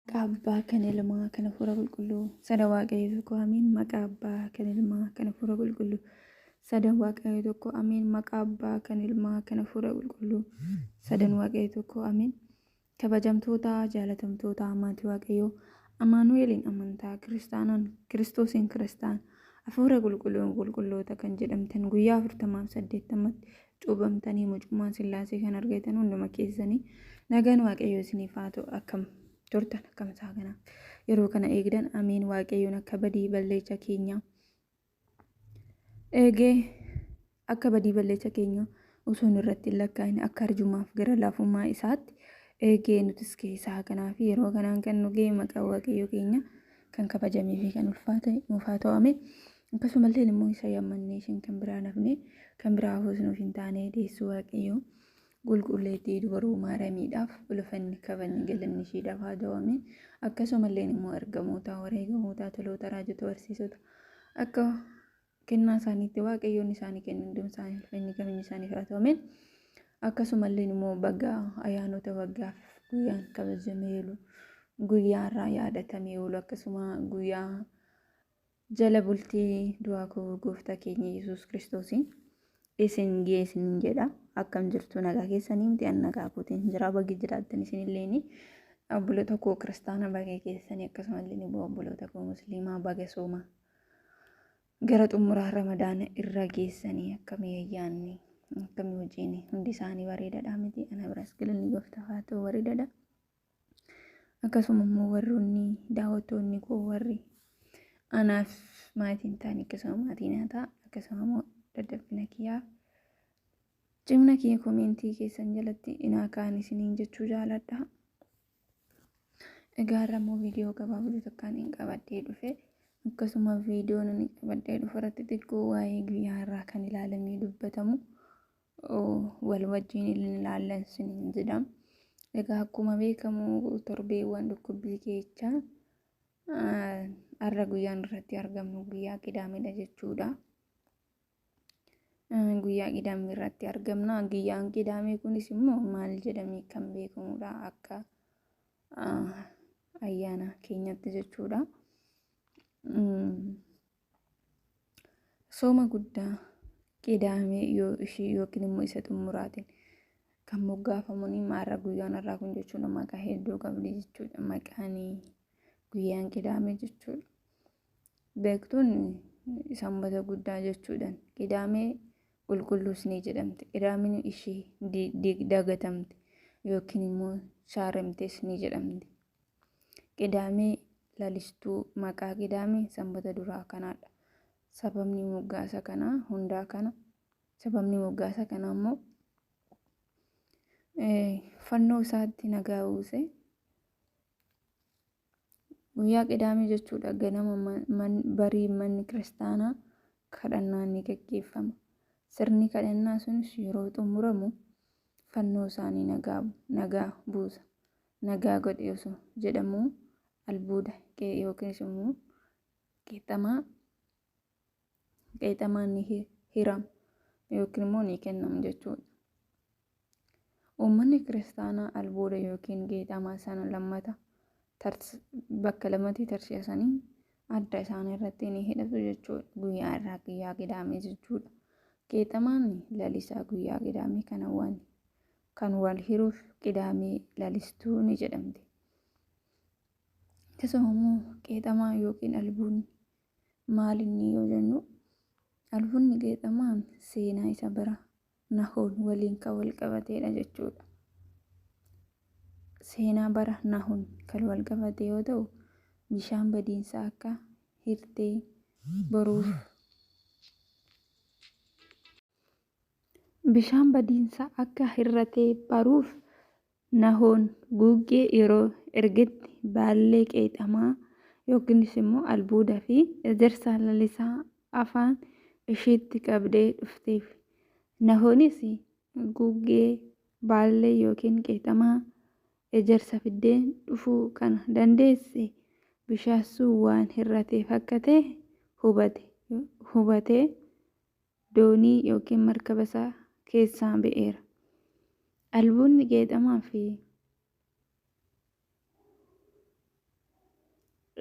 Maqaa Abbaa kan Ilmaa kan Hafuura Qulqulluu sada Waaqayyo tokko amiin. Maqaa Abbaa kan Ilmaa kan Hafuura Qulqulluu sadan Waaqayyo tokko amiin. Maqaa Abbaa kan Ilmaa kan Hafuura Qulqulluu sadan Waaqayyo tokko amiin. Kabajamtoota jaalatamtoota maatii Waaqayyoo Amaanu'eeliin amantaa kiristaanaan Kiristoosiin kiristaan Hafuura Qulqulluun qulqulloota kan jedhamtan guyyaa 40f 80tti cuuphamtanii mucummaa Sillaasee kan argatan hunduma keessanii nagaan Waaqayyoo isiniif haa ta'u. Akkam turtan? Akkam isaa kana yeroo kana eegdan? Amiin. Waaqayyoon akka badii balleecha keenya eegee akka badii balleecha keenya osoo nu irratti hin lakkaa'in akka arjummaaf gara laafummaa isaatti eegee nutis keessaa kanaa fi yeroo kanaan kan nu ga'e maqaa Waaqayyoo keenya kan kabajamee fi kan ulfaate nuuf haa ta'u. Ameen. Akkasumallee immoo isa yammannee isheen kan biraa nafne kan biraa hafuus nuuf hin taane deessuu Waaqayyoo qulqulleettii dubaruu maaramiidhaaf ulfanni kabajni galanni ishiidhaaf haa ta'u. Ameen. Akkasumallee immoo ergamoota, wareegamoota, toloota, raajota, barsiisota akka kennaa isaaniitti Waaqayyoon isaanii kennu hundum isaanii ulfanni kabajni isaaniif haa ta'u. Ameen. Akkasumallee immoo baga ayyaanota waggaaf guyyaan kabajamee oolu guyyaa irraa yaadatamee oolu akkasuma guyyaa jala bultii du'aa koo gooftaa keenya Yesuus Kiristoosiin isin geessin jedha. Akkam jirtu? Nagaa keessanii miti? An nagaa kootiin jira. Bagi jiraattan isinilleeni obboloota koo kiristaana baga keessanii, akkasumallee immoo obboloota koo musliimaa baga sooma gara xumuraa ramadaana irra geessanii. Akkamii ayyaanni? Akkamii hojiin? Hundi isaanii bareedaadha miti? Ana biras galanni gooftaa haa ta'u, bareedaadha. Akkasuma immoo warroonni daawwattoonni koo warri anaaf maatiin ta'an akkasuma maatii naa ta'a. Akkasuma immoo daddabbina kiyyaaf cimna kiyya koomeentii keessan jalatti inaa kaan isiniin jechuu jaaladha. Egaa har'a immoo viidiyoo gabaabduu takkaan hin qabadhee dhufe. Akkasuma viidiyoon inni qabadhee dhufe irratti xiqqoo waa'ee guyyaa irraa kan ilaalamee dubbatamu wal wajjin ilaallan isiniin jedha. Egaa akkuma beekamu torbeewwan dhukkubbii keessa har'a guyyaan irratti argamnu guyyaa qidaameedha jechuudha. Guyyaa qidaamee irratti argamna. Guyyaan qidaamee kunis immoo maal jedhamee kan beekamudha akka ayyaana keenyatti jechuudha. Sooma guddaa qidaamee yoo ishii yookiin immoo isa xumuraatiin kan moggaafamuun har'a guyyaan har'aa kun jechuudha maqaa hedduu qabdi jechuudha. Maqaan guyyaan qidaamee jechuudha. Beektuun sanbata guddaa jechuudhaan qidaamee qulqulluus ni jedhamti. Qidaameen ishii dagatamte yookiin immoo shaaramtes ni jedhamti. Qidaamee lalistuu maqaa qidaamee sanbata duraa kanaadha. Sababni moggaasa kanaa hundaa kana sababni moggaasa kanaa immoo fannoo isaatti nagaa buuse. Guyyaa qidaamee jechuudha ganama barii manni kiristaanaa kadhannaan ni gaggeeffama. Sirni kadhannaa sunis yeroo xumuramu fannoo isaanii nagaa buusa. Nagaa godhe osoo jedhamu albuuda yookiis immoo qeexamaan ni hirama yookiin immoo ni kennama jechuudha. Uummanni kiristaanaa albuuda yookiin qeexamaa sana lammata bakka lamatti tarsiisanii adda isaanii irratti ni hidhatu jechuudha. Guyyaa irraa guyyaa qidaamee jechuudha. Qeexamaan lalisaa guyyaa qidaamee kana waan kan wal hiruuf qidaamee lalistuu ni jedhamti. Akkasuma immoo qeexamaa yookiin albuudni maal inni yoo jennu, albuudni qeexamaan seenaa isa bara Nahoon waliin kan wal qabateedha jechuudha. Seenaa bara Nahoon kan wal qabate yoo ta'u, bishaan badiinsaa akka hirtee boruuf bishaan badiinsaa akka hir'atee baruuf Nahoon guuggee yeroo ergetti baallee qeexamaa yookiinis immoo albuuda fi ejersa lalisaa afaan ishiitti qabdee dhufteef. Nahoonis guuggee baallee yookiin qeexamaa ejersa fiddee dhufuu kana dandeesse bishaan sun waan hir'ateef akka ta'e hubatee doonii yookiin markaba isaa keessaa ba'eera. Albuudni qeexamaa fi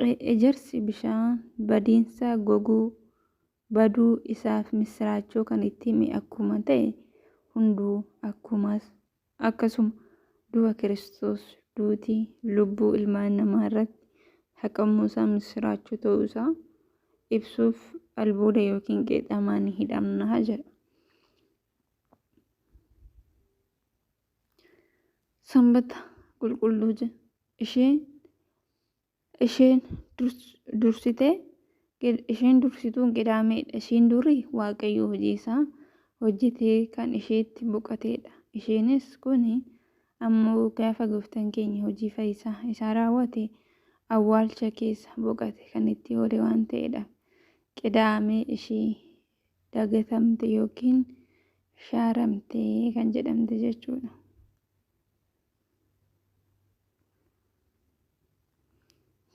Ejersi bishaan badiinsa goguu baduu isaaf misiraachoo kan itti hime akkuma ta'e hunduu akkasuma du'a Kiristoos duutii lubbuu ilmaan namaa irratti haqamuu isaa misiraachoo ta'uu isaa ibsuuf albuuda yookiin qeexamaa ni hidhamna jedha. Sanbata qulqulluu isheen dursitee isheen dursituun qidaameedha. Isheen durii Waaqayyo hojii isaa hojjetee kan isheetti boqoteedha. Isheenis kun ammoo gaafa gooftaan keenya hojii fayyisaa isaa raawwate awwaalcha keessa boqote kan itti oole waan ta'eedha. Qidaamee ishee dagatamte yookiin shaaramte kan jedhamte jechuudha.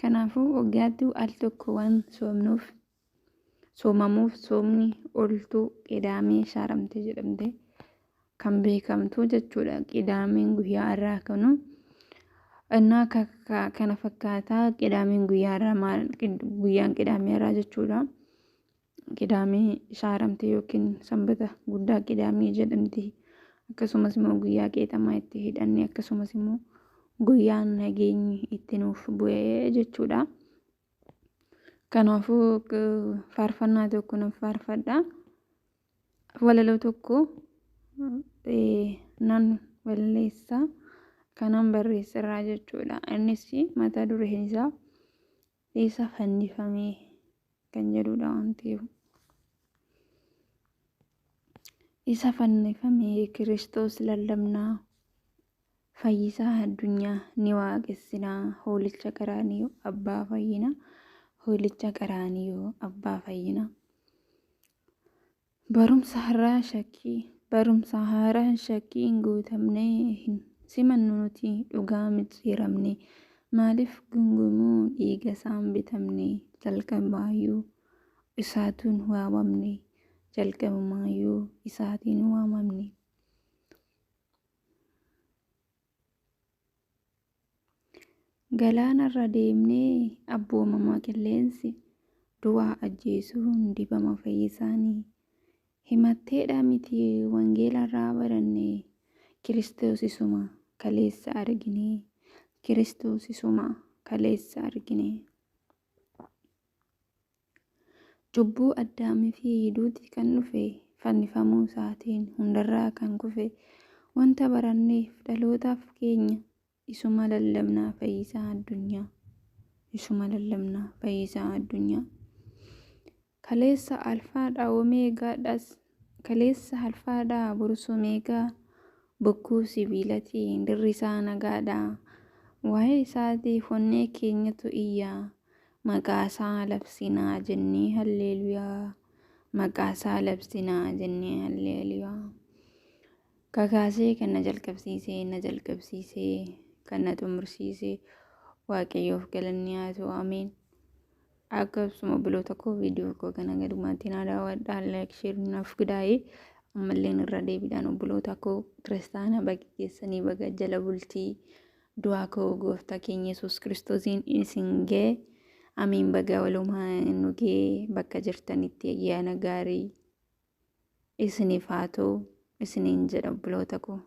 Kanaafuu waggaatti al tokko waan soomnuuf soomamuuf soomni oltuu qidaamee shaaramte jedhamte kan beekamtu jechuudha. Qidaameen guyyaa irraa kanu innaa kana fakkaataa qidaameen guyyaa irraa maal guyyaan qidaamee irraa jechuudha. Qidaamee shaaramte yookiin sanbata guddaa qidaamee jedhamti. Akkasumas immoo guyyaa qeexamaa itti hidhanne akkasumas immoo guyyaan nageenyi itti nuuf bu'ee jechuudha. Kanaafuu faarfannaa tokko nan faarfadha. Walaloo tokko nan walleessa kanan barreessirraa jechuudha. Innis mata dureen isaa isa fannifamee kan jedhudha waan ta'eef. Isa fannifamee Kiristoos lallabnaa. Fayyisaa addunyaa ni waaqessinaa. Hoolicha qaraaniyo abbaa fayyinaa. Hoolicha qaraaniyo abbaa fayyinaa. Barumsa haaraa shakkii barumsa haaraan shakkii hin guutamne hin simannu nuti dhugaa micciiramne maaliif gungumuu dhiiga isaan bitamne jalqabaayyuu isaatuun waamamne jalqabumaayyuu isaatiin waamamne. Galaanarra deemnee abboomamaa qilleensi du'aa ajjeesuun dibama fayyisaanii himatteedha miti wangeelarraa baranne Kiristoos isuma kaleessa argine Kiristoos isuma kaleessa argine. Cubbuu addaamii fi duuti kan dhufe fannifamuu isaatiin hundarraa kan kufe wanta baranneef dhalootaaf keenya isuma lallabnaa fayyisaa addunyaa isuma lallabnaa fayyisaa addunyaa. Kaleessa alfaadha omeegaadhas kaleessa alfaadha borus omeegaa bokkuu sibiilatiin dirrisaa nagaadha. Waa'ee isaatiif onnee keenyatu iyyaa maqaa isaa labsinaa jennee halleluyaa maqaa isaa labsinaa jennee halleluyaa. Kakaasee kan na jalqabsiisee na jalqabsiisee kan na xumursiisee Waaqayyoof galanni haa ta'u ameen. Akkasuma obboloota koo viidiyoo koo kana gadumaatti naa daawwadhaa like share naaf godhaa'ee ammallee irra deebiidhaan obboloota koo kiristaana baga keessanii baga jala bultii du'aa koo gooftaa keenya Yesuus Kiristoosiin isin ga'e amiin baga walumaa nu ga'e bakka jirtanitti ayyaana gaarii isiniif haa ta'u isiniin jedha obboloota koo.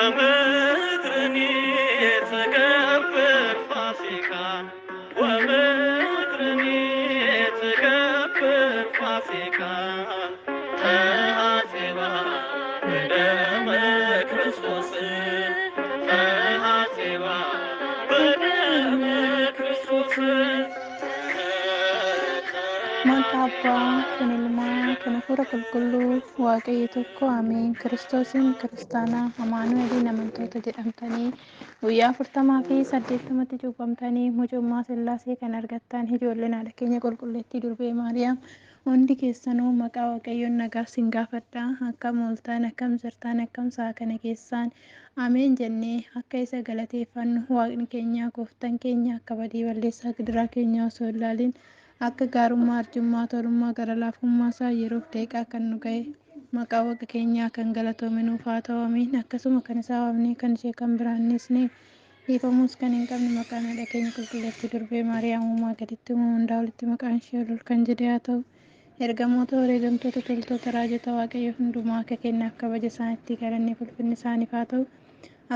ወምድርኒ ትገብር ፋሲካ ወምድርኒ ትገብር ፋሲካ ተሐጽባ በደመ ክርስቶስ ተሐጽባ በደመ ክርስቶስ። Maqaa Abbaa, kan Ilmaa, kan Hafuura Qulqulluu, Waaqayyo tokko, Ameen. Kiristoosiin Kiristaanaa, Amaanu'eliin amantoota jedhamtanii guyyaa 40 fi 80tti cuuphamtanii mucummaa Sillaasee kan argattan ijoolleen haadha keenya qulqulleettii durbee Maariyaam hundi keessanuu maqaa Waaqayyoon nagaa sin gaafadha. Akkam ooltan, akkam jirtan, akkam sa'a kana keessaan? Ameen jennee akka isa galateeffannu Waaqni keenya gooftaan keenya akka badii balleessaa gidiraa keenya osoo hin ilaalin akka gaarummaa arjummaa tolummaa gara laafummaa isaa yeroof daqiiqaa kan nu ga'e maqaa Waaqa keenyaa kan galatoome nuuf haa ta'u. Ameen. Akkasuma kan isaa waamnee kan ishee kan biraannisne dhiifamuus kan hin qabne maqaan haadha keenya qulqulleettii durbee Maariyaam uumaa gaditti uumama hundaa olitti maqaan ishee ol kan jedhe haa ta'u. Ergamoota, wareegamtoota, toltoota, raajota Waaqayyo hundumaa akka kennaaf kabaja isaaniitti galanni ulfinni isaaniif haa ta'u.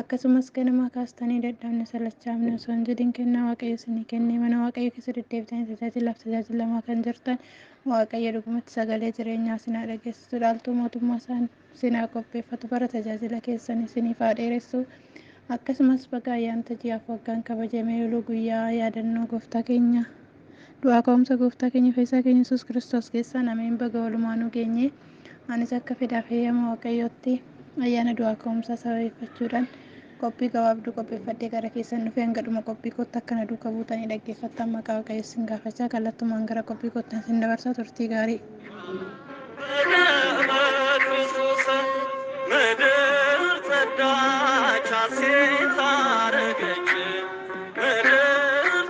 Akkasumas ganama kaastanii dadhabne salachaafne osoo hin jedhin kennaa Waaqayyo isinii kennee mana Waaqayyo keessa deddeebitanii tajaajilaaf tajaajilamaa kan jirtan Waaqayyo dhugumatti sagalee jireenyaa isin haa dhageessisu, dhaaltuu mootummaa isaan isin haa qopheeffatu, bara tajaajila keessan isiniif haa dheeressu. Akkasumas baga ayyaanota ji'aaf waggaan kabajamee oolu guyyaa yaadannoo gooftaa keenya du'aa ka'umsa gooftaa keenya fayyisaa keenya Yesuus Kiristoos keessaan ameen baga walumaanuu geenye. Anis akka fedhaaf heeyyama Waaqayyootti ayyaana du'aa ka'umsaa sababeeffachuudhaan qophii gabaabduu qopheeffadhee gara keessan dhufee hanga dhuma qophii kootti akkana duuka buutanii dhaggeeffattan maqaa Waaqayyo isin gaafachaa kallattumaan gara qophii kootti isin dabarsaa turtii gaarii. በደመ ክርስቶስ ምድር ጸዳች፣ ሐሴት አረገች። ምድር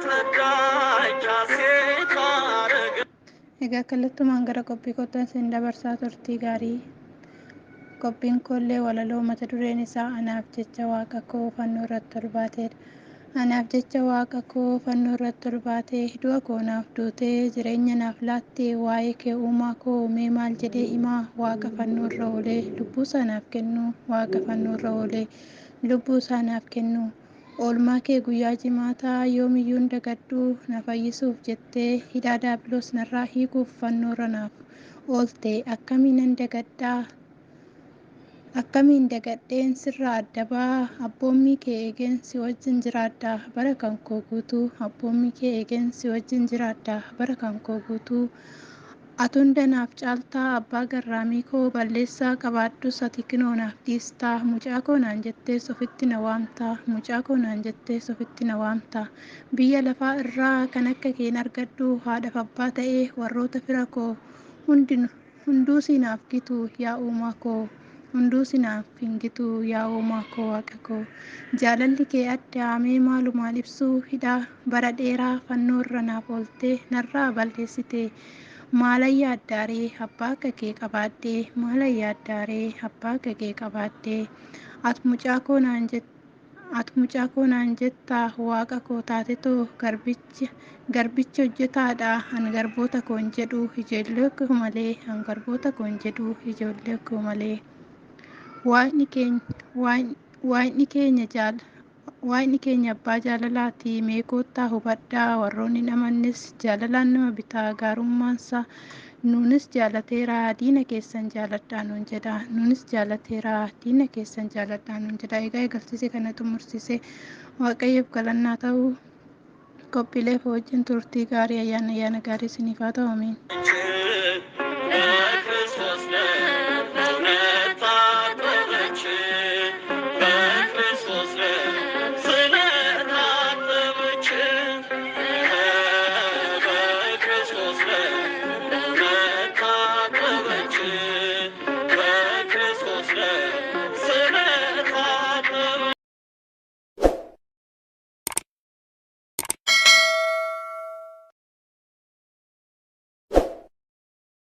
ጸዳች፣ ሐሴት አረገች። Egaa kallattumaan gara qophii kootti isin dabarsaa turtii gaarii. Qophiin koollee walaloo mata dureen isaa anaaf jecha Waaqa koo fannoo irratti ol baateedha. Anaaf jecha Waaqa koo fannoo irratti ol baatee, du'a koo naaf duutee jireenya naaf laattee, waa'ee kee uumaa koo mee maal jedhee himaa? Waaqa fannoo irra oolee lubbuu isaa naaf kennu, Waaqa fannoo irra oolee lubbuu isaa naaf kennu. Oolmaa kee guyyaa jimaataa yoomiyyuu hin dagadhu, na fayyisuuf jettee hidhaa daabiloos narraa hiikuuf fannoo irra naaf oolte akkamiinan dagadhaa? Akkamiin dagadheen sirraa adda ba'aa? Abboommii kee eegeen si wajjin jiraadha bara kan koo guutuu, abboommii kee eegeen si wajjin jiraadha bara kan koo guutuu. Ati hunda naaf caaltaa abbaa garraamii koo, balleessaa qabaadhus ati kinoo naaf dhiistaa, mucaa koo naan jettees ofitti na waamtaa, mucaa koo naan jettees ofitti na waamtaa. Biyya lafaa irraa kan akka kee hin argadhu, haadhaaf abbaa ta'ee warroota fira koo hunduu si naaf gitu yaa uumaa koo. Hunduu si naaf hin gitu yaa uumaa koo Waaqa koo. Jaalalli kee adda mee maalumaan ibsuu, hidhaa bara dheeraa fannoo irra naaf ooltee narraa balleessite. Maalan yaaddaaree abbaa akka kee qabaadhee, maalan yaaddaaree abbaa akka kee qabaadhee. Ati mucaa koo naan jette, ati mucaa koo naan jettaa Waaqa koo taatetoo, garbichi hojjetaadha an garboota koo hin jedhu ijoollee koo malee, an garboota koo hin jedhu ijoollee koo malee. Waaqni keenya jaal Waaqni keenya abbaa jaalalaati, mee koottaa hubadhaa, warroonni hin amannes jaalalaan nama bitaa, gaarummaansa nuunis jaalateera diina keessan jaaladhaa nuun jedha, nuunis jaalateera diina keessan jaaladhaa nuun jedha. Egaa eegalsiise kana xumursiise Waaqayyoof galannaa ta'u. Qophiileef wajjin turtii gaarii, ayyaana ayyaana gaarii isiniif haa ta'u. Ameen. በክርስቶስ ደም በእውነት ታጠበች፣ በክርስቶስ ደም ስለታጠበች፣ በክርስቶስ ደም በእውነት ታጠበች፣ በክርስቶስ ደም